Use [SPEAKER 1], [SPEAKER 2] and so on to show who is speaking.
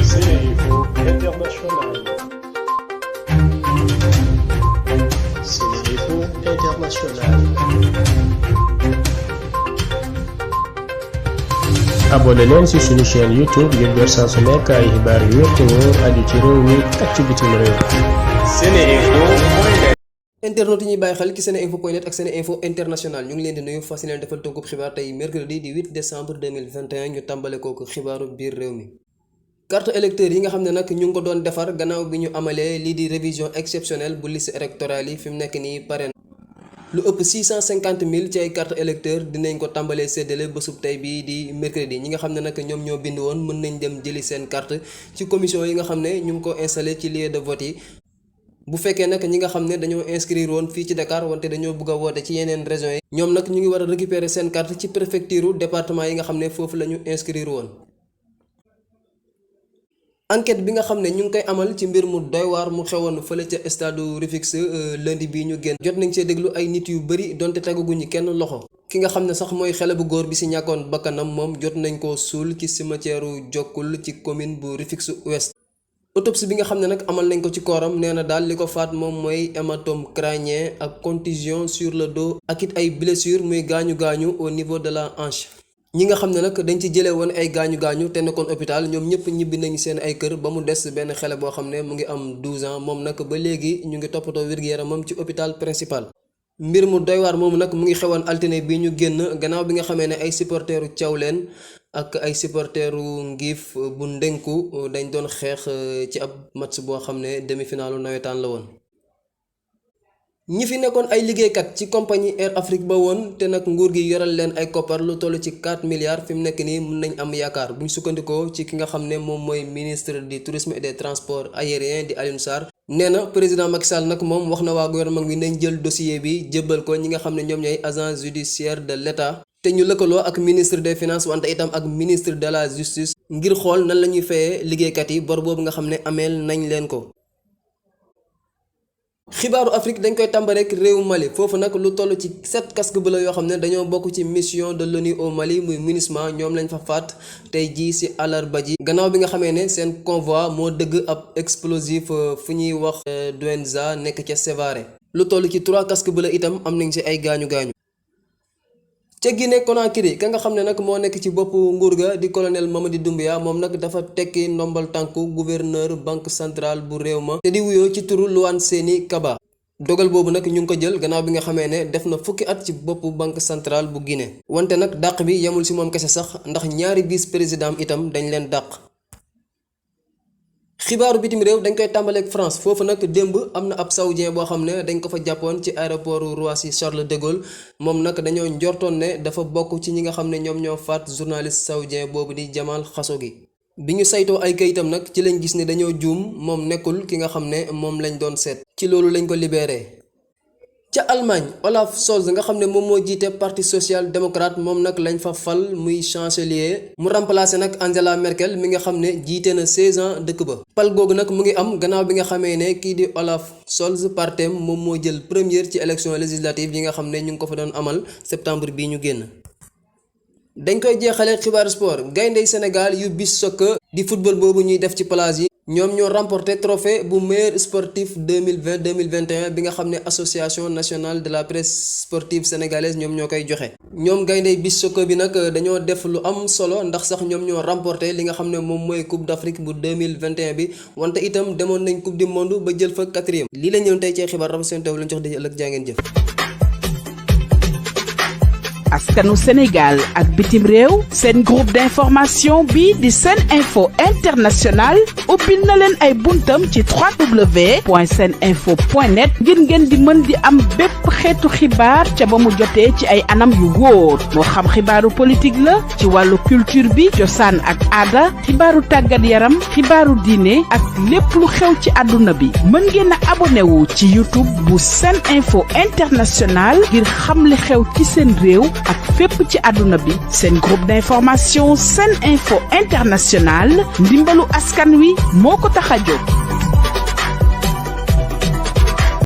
[SPEAKER 1] Sénéinfo International. Sénéinfo International. abonné leen ci suñu chaîne YouTube ngir jot saa su nekk ay xibaar yu wér te wóor aju ci réew mi ak ci bitim réew. Sénéinfo.
[SPEAKER 2] internet yi ñuy bàyyi xel ci seneinfo.net ak Seneinfo International ñu ngi leen di nuyu fas yéene defal tënkub xibaar tey mercredi di 8 décembre 2021 ñu tàmbale kooku xibaaru biir réew mi. carte électeur yi nga xam ne nag ñu ngi ko doon defar gannaaw bi ñu amalee lii di révision exceptionnelle bu liste électorale yi fi mu nekk nii pare na. lu ëpp 650 000 ci ay carte électeur dinañ ko tàmbalee séddale bésub tey bii di mercredi ñi nga xam ne nag ñoom ñoo bind woon mën nañ dem jëli seen carte ci commission yi nga xam ne ñu ngi ko installé ci lieu de vote yi. bu fekkee nag ñi nga xam ne dañoo inscrire woon fii ci Dakar wante dañoo bëgg a woote ci yeneen régions yi ñoom nag ñu ngi war a récupérer seen carte ci préfecture département yi nga xam ne foofu la ñu inscrire woon. enquête bi nga xam ne ñu ngi koy amal ci mbir mu doy waar mu xewoon fële ca stade Rufisque lundi bii ñu génn jot nañ see déglu ay nit yu bëri donte tegaguñu kenn loxo ki nga xam ne sax mooy xale bu góor bi si ñàkkoon bakkanam moom jot nañ koo suul ci cimetière Jokkul ci commune bu Rufisque Ouest. autopsie bi nga xam ne nag amal nañ ko ci kooram nee na daal li ko faat moom mooy hématome crânien ak contusion sur le dos ak it ay blessures muy gaañu-gaañu au niveau de la hanche. ñi nga xam ne nag dañ ci jëlee woon ay gaañu-gaañu te nekkoon hôpital ñoom ñëpp ñibbi nañu seen ay kër ba mu des benn xale boo xam ne mu ngi am 12 ans moom nag ba léegi ñu ngi toppatoo wér-gu-yaramam ci hôpital principal. mbir mu doy waar moomu nag mu ngi xewoon altine bi ñu génn gannaaw bi nga xamee ne ay supporteru Thiawlène ak ay supporteru Ngif bu Ndenku dañ doon xeex ci ab match boo xam ne demi-finalu nawetaan la woon. ñi fi nekkoon ay liggéeykat ci compagnie Air Afrique ba woon te nag nguur gi yoral leen ay koppar lu toll ci 4 milliards fi mu nekk nii mën nañ am yaakaar bu ñu sukkandikoo ci ki nga xam ne moom mooy ministre du tourisme et des transports aériens di Alioune Sarr. nee na président Macky Sall nag moom wax na waa gouvernement bi nañ jël dossier bi jébbal ko ñi nga xam ne ñoom ñooy agent judiciaire de l'État te ñu lëkkaloo ak ministre des finances wante itam ak ministre de la justice ngir xool nan la ñuy fayee liggéeykat yi bor boobu nga xam ne ameel nañ leen ko. xibaaru Afrique dañ koy tàmbaleek réewu Mali foofu nag lu toll ci 7 casques bleus yoo xam ne dañoo bokk ci mission de l'ONU au Mali muy MINUSMA ñoom lañ fa faat tey jii ci àllarba ji gannaaw bi nga xamee ne seen convoi moo dëgg ab explosif fu ñuy wax Douentza nekk ca Sévaré lu toll ci 3 casques bleus itam am nañ ci ay gaañu-gaañu. ca Guinée Conakry ka nga xam ne nag moo nekk ci boppu nguur ga di colonel Mamadi Doumbouya moom nag dafa tekki ndombal tànku gouverneur banque centrale bu réew ma te di wuyoo ci turu Louane Seni Kaba dogal boobu nag ñu ngi ko jël gannaaw bi nga xamee ne def na fukki at ci boppu banque centrale bu Guinée wante nag dàq bi yemul ci moom kese sax ndax ñaari vice président itam dañ leen dàq. xibaaru bitim réew dañ koy tàmbaleek France foofu nag démb am na ab saoudien boo xam ne dañ ko fa jàppoon ci aéroport Roissy Charles de Gaulle moom nag dañoo njortoon ne dafa bokk ci ñi nga xam ne ñoom ñoo faat journaliste saoudien boobu di Jamal Khashoggi bi ñu saytoo ay kayitam nag ci lañ gis ne dañoo juum moom nekkul ki nga xam ne moom lañ doon seet ci loolu lañ ko libéré. ca Allemagne Olaf Scholz nga xam ne moom moo jiite parti social démocrate moom nag lañ fa fal muy chancelier mu remplacé nag Angela Merkel mi nga xam ne jiite na 16 ans dëkk ba pal googu nag mu ngi am gannaaw bi nga xamee ne kii di Olaf Scholz partem moom moo jël première ci élection législative yi nga xam ne ñu ngi ko fa doon amal septembre bii ñu génn. dañ koy jeexalee xibaar sport gayndey Sénégal yu beach soccer di football boobu ñuy def ci plage yi ñoom ñoo remporté trophée bu meilleur sportif 2020-2021 bi nga xam ne association nationale de la presse sportive sénégalaise ñoom ñoo koy joxe. ñoom gayndey beach soccer bi nag dañoo def lu am solo ndax sax ñoom ñoo remporté li nga xam ne moom mooy coupe d'Afrique bu 2021 bi wante itam demoon nañ coupe du monde ba jël fa 4e. lii la ñëw tey ci xibaar rafet seen taw lañ jox di ëllëg jaa ngeen jëf.
[SPEAKER 3] askanu Sénégal ak bitim réew seen groupe d'information bi di Seneinfo International ubbil na leen ay buntam ci www.seninfo.net ngir ngeen di mën di am bépp xeetu xibaar ca ba mu jotee ci ay anam yu wóor moo xam xibaaru politique la ci wàllu culture bi cosaan ak aada xibaaru tàggat yaram xibaaru diine ak lépp lu xew ci àdduna bi mën ngeen a abonné wu ci YouTube bu Seneinfo International ngir xam li xew ci seen réew ak fépp ci àdduna bi seen groupe d'information Seneinfo International ndimbalu askan wi moo ko tax a jóg.